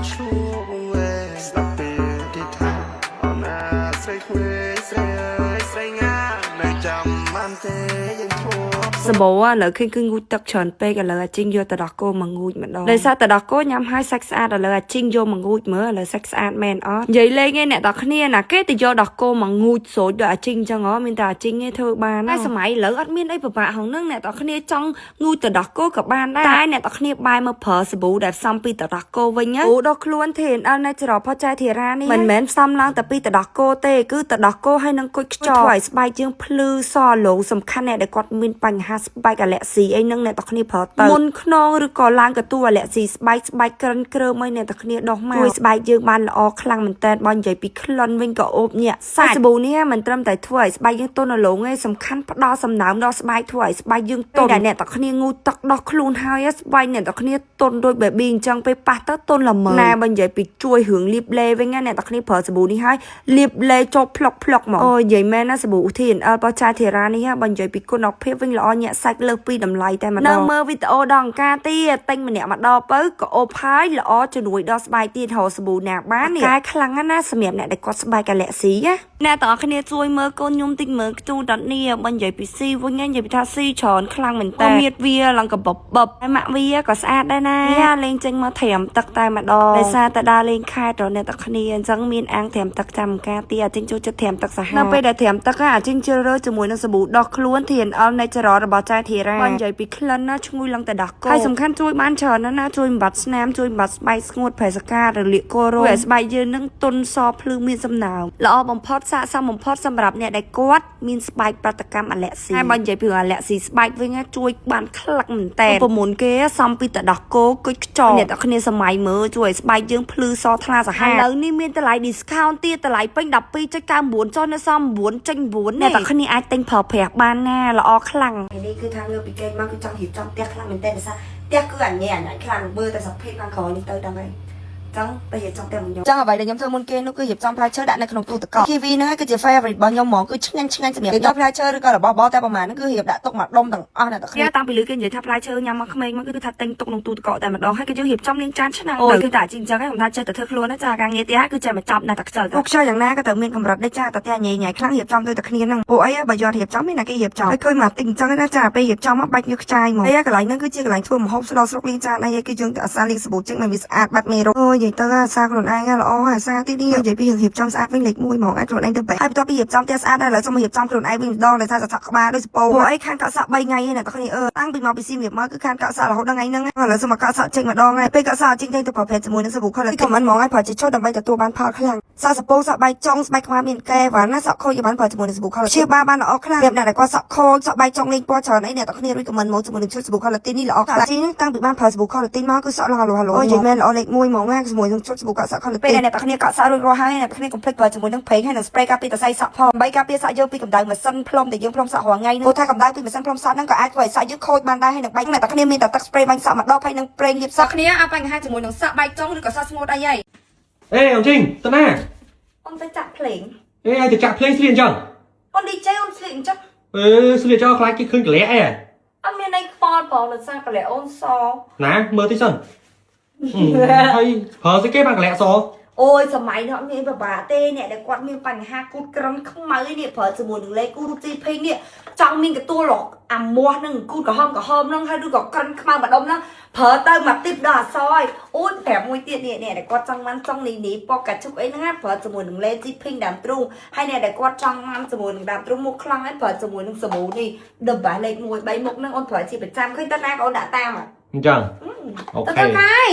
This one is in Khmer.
ឆ្លងវែស្ដាប់ពេលគេថាអូនណាស្រីក្មេងស្រីអើយស្រីងានៅចាំបានទេយើងធ្លាប់ សម្បូរឥឡូវឃើញគឺងូតទឹកច្រើនពេកឥឡូវអាជីងយកទៅដោះគោមកងូចម្ដងដោយសារទៅដោះគោញ៉ាំហើយសាច់ស្អាតឥឡូវអាជីងយកមកងូតមើលឥឡូវសាច់ស្អាតមែនអត់និយាយលេងឯងអ្នកទាំងគ្នាណាគេទៅយកដោះគោមកងូតស្រួចដល់អាជីងចឹងហ៎មានតែអាជីងឯងធ្វើបានតែសម័យឥឡូវអត់មានអីពិបាកហងនឹងអ្នកទាំងគ្នាចង់ងូតទៅដោះគោក៏បានដែរតែអ្នកទាំងគ្នាបែរមកប្រើសាប៊ូដែលផ្សំពីទៅដោះគោវិញណាអូដោះខ្លួន TNL Natural ផចែធីរ៉ានេះមិនមែនផ្សំឡើងតែពីទៅដោះគោទេគឺទៅដោះគោហើយនឹងគុជខ្យល់ធ្វើឲ្យស្បែកយើងភ្លឺសលោសំខាន់អ្នកដែលគាត់មានបញ្ហាស្បែកអាឡែស៊ីអីហ្នឹងអ្នកទាំងគ្នាប្រើទៅមុនខ្នងឬក៏ឡើងកទូអាឡែស៊ីស្បែកស្បែកក្រិនគ្រើមអីអ្នកទាំងគ្នាដោះមកជួយស្បែកយើងបានល្អខ្លាំងមែនតើបើនិយាយពីក្លិនវិញក៏អូបញាក់សាច់សាប៊ូនេះមិនត្រឹមតែធ្វើឲ្យស្បែកយើងទន់រលោងទេសំខាន់ផ្ដល់សំណើមដល់ស្បែកធ្វើឲ្យស្បែកយើងទន់ដែលអ្នកទាំងគ្នាងូតទឹកដោះខ្លួនហើយស្បែកអ្នកទាំងគ្នាទន់ដូច baby អញ្ចឹងពេលប៉ះទៅទន់ល្មើណែបើនិយាយពីជួយរឿងលាបលេវិញណាអ្នកទាំងគ្នាប្រើសាប៊ូនេះហើយលាបលេចូលផ្លុកផ្លុកមកអូយនិយាយមែនណាសាប៊ូ TNL របស់ចាធីរ៉ានេះបើនិយាយពីគុណភាពវិញល្អញាក់សាច់លើសពីតម្លៃតែម្ដងនៅមើលវីដេអូដល់អង្ការទៀតទិញម្នាក់ម្ដងទៅក៏អូបហើយល្អជំនួយដល់ស្បែកទៀតរកសាប៊ូណាបាននេះកែខ្លាំងណាស់ណាសម្រាប់អ្នកដែលគាត់ស្បែកអាឡែស៊ីណាអ្នកទាំងអស់គ្នាជួយមើលកូនខ្ញុំតិចមើលខ្ទូដល់នេះបើនិយាយពីស៊ីវិញនិយាយពីថាស៊ីច្រើនខ្លាំងមែនតើមៀតវាឡើងកបបបហើយម៉ាក់វាក៏ស្អាតដែរណាលេងចេញមកត្រាំទឹកតែម្ដងដោយសារតែដើរលេងខែត្រអ្នកទាំងគ្នាអញ្ចឹងមានអាងត្រាំទឹកចាំការទីអាចិញចូលចិត្តត្រាំទឹកសាហាវនៅពេលដែលត្រាំទឹកអាចិញជ្រើសរើសជាមួយនឹងសាប៊ូដោះខ្លួន TNL Natural របស់ចែធីរ៉ាបើនិយាយពីក្លិនណាឈ្ងុយឡើងតែដោះគោហើយសំខាន់ជួយបានច្រើនណាស់ណាជួយបំបត្តិស្នាមជួយបំបត្តិស្បែកស្ងួតប្រេសការរលាកគល់រោមឲ្យស្បែកយើងនឹងទន់សភ្លឺមានសំណើមល្អបំផុតស័ក្តិសមបំផុតសម្រាប់អ្នកដែលគាត់មានស្បែកប្រតិកម្មអាឡែស៊ីហើយបើនិយាយពីអាឡែស៊ីស្បែកវិញណាជួយបានខ្លាំងមែនតើប្រមុនគេសំពីតដោះគោគុជខ្ចអ្នកទាំងគ្នាសម័យមើលជួយឲ្យស្បែកយើងភ្លឺសថ្លាសាហាវឥឡូវនេះមានតម្លៃ discount ទៀតតម្លៃពេញ12.99ចុះនៅសល់9.9អ្នកទាំងគ្នាអាចទិញប្រើប្រាស់បានណាល្អខ្លាំងនេះគឺថាងើបពីគេងមកគឺចង់រៀបចំផ្ទះខ្លាំងមែនតើដោយសារផ្ទះគឺអញញ៉ែអញខ្លាំងមើលតែសភាពខាងក្រោយនេះទៅដឹងហើយចឹងទៅរៀបចំផ្ទះមួយខ្ញុំ ចឹងអ្វីដែលខ្ញុំធ្វើមុនគេនោះគឺរៀបចំផ្លែឈើដាក់នៅក្នុងទូទឹកកក KV ហ្នឹងឯងគឺជា favorite របស់ខ្ញុំហ្មងគឺឆ្ងាញ់ឆ្ងាញ់សម្រាប់ខ្ញុំផ្លែឈើឬក៏របស់របរតែប្រហែលហ្នឹងគឺរៀបដាក់ទុកមួយដុំទាំងអស់អ្នកទាំងគ្នា តាំងពីលឺគេនិយាយថាផ្លែឈើញ៉ាំមកក្មេងមកគឺថាទិញទុកក្នុងទូទឹកកកតែម្ដងហើយគឺយើងរៀបចំលាងចានឆ្នាំអូយគឺតែអាជីអញ្ចឹងឯងខ្ញុំថាចេះតែធ្វើខ្លួនណាចាការងារផ្ទះគឺចេះមកចាប់ណាស់តែខ្ជិល ពុកខ្ជិលយ៉ាងណាក៏ត្រូវមានកម្រិតដែរចាតែតែញ៉ៃញ៉ៃខ្លាំងរៀបចំដូចតែគ្នាហ្នឹងពួកអីបើយករៀបចំមានតែគេរៀបចំហើយឃើញមកទិញអញ្ចឹងណាចាពេលរៀបចំមកបាច់ញើសខ្ចាយមកហើយកន្លែងហ្នឹងគឺជាកន្លែងធ្វើម្ហូបស្ដល់ស្រុកលាងចានអីគឺយើងទៅអាសាលាងសាប៊ូចេញមកវាស្អាតបាត់មេរោគអូយនិយាយទៅអាសាខ្លួនឯងល្អអាសាទីនេះនិយាយពីរឿងរៀបចំស្អាតវិញលេខ1ហ្មងអាចខ្លួនឯងទៅបែហើយបន្ទាប់ពីរៀបចំផ្ទះស្អាតហើយឥឡូវសូមរៀបចំខ្លួនឯងវិញម្ដងដោយសារសក់ក្បាលដូចសពោពួកអីខានកក់សក់3ថ្ងៃឯងអ្នកទាំងគ្នាអឺតាំងពីមកពីស៊ីមៀបមកគឺខានកក់សក់រហូតដល់ថ្ងៃហ្នឹងឥឡូវសូមមកកក់សក់ចេញម្ដងហើយពេលកក់សក់ចេញទៅទៅប្រភេទជាមួយនឹងសាប៊ូ quality ខមមិនហ្មងហើយប្រើជាឈុតដើម្បីទទួលបានផលខ្លាំងសក់សពោសក់បែកចុងស្បែកក្បាលមានកែវ៉ាណាសក់ខូចយបានប្រើជាមួយនឹងសាប៊ូ quality ព្យាបាលបានល្អខ្លាំងសម្រាប់អ្នកដែលគាត់សក់ខូចសក់បែកចុងលេងពណ៌ច្រើនអីអ្នកទាំងគ្នារួចខមមិនមកជាមួយនឹងឈុតសាប៊ូ quality នេះល្អខ្លាំងជាងតាំងពីបានប្រើសាប៊ូ quality មកគឺសក់ឡើងហឡូហឡូអូយនិយាយមែនល្អលេខ1ហ្មងណាជាមួយនឹងឈុតសាប៊ូកក់សក់ quality ពេលដែលអ្នកទាំងគ្នាកក់សក់រួចរាល់ហើយអ្នកទាំងគ្នាកុំភ្លេចប្រើជាមួយនឹងប្រេងហើយនឹង spray ការពារសរសៃសក់ផងដើម្បីការពារសក់យើងពីកម្ដៅម៉ាស៊ីនផ្លុំដែលយើងផ្លុំសក់រាល់ថ្ងៃហ្នឹងព្រោះថាកម្ដៅពីម៉ាស៊ីនផ្លុំសក់ហ្នឹងក៏អាចធ្វើឲ្យសក់យើងខូចបានដែរហើយនឹងបែកអ្នកទាំងគ្នាមានតែទឹក spray បាញ់សក់មកដបហើយនឹងប្រេងលាបសក់ គ្នាអត់បញ្ហាជាមួយនឹងសក់បែកចុងឬក៏សក់ស្ងួតអីហី អេអូនជីងទៅណា អូនទៅចាក់ភ្លេង អេឲ្យទៅចាក់ភ្លេងស្លៀកអញ្ចឹង អូន DJ អូនស្លៀកអញ្ចឹង អេស្លៀកចោលខ្លាចគេឃើញកលាក់អី អត់មានអីខ្វល់ផងដោយសារកលាក់អូនស ណាមើលតិចសិនហើយប្រើស្អីគេបានកលាក់ស អូយសម័យនោះអត់មានពិបាកទេអ្នកដែលគាត់មានបញ្ហាគូតក្រិនខ្មៅនេះប្រើជាមួយនឹងលេគូរូបទីភេងនេះចង់មានកទួលអាមាស់នឹងគូតក្រហមក្រហមហ្នឹងហើយឬក៏ក្រិនខ្មៅម្ដុំហ្នឹងប្រើទៅមកទីបដល់អសហើយអូយប្រាប់មួយទៀតនេះអ្នកដែលគាត់ចង់បានចង់នេះនេះពណ៌កាជុកអីហ្នឹងណាប្រើជាមួយនឹងលេជីភេងដើមទ្រូងហើយអ្នកដែលគាត់ចង់បានជាមួយនឹងដើមទ្រូងមុខខ្លាំងហើយប្រើជាមួយនឹងសាប៊ូនេះ The best លេខ1 3មុខហ្នឹងអូនប្រើជាប្រចាំឃើញតើណាក៏អូនដាក់តាម អញ្ចឹងអូ ទៅ ខេ ទៅកាយ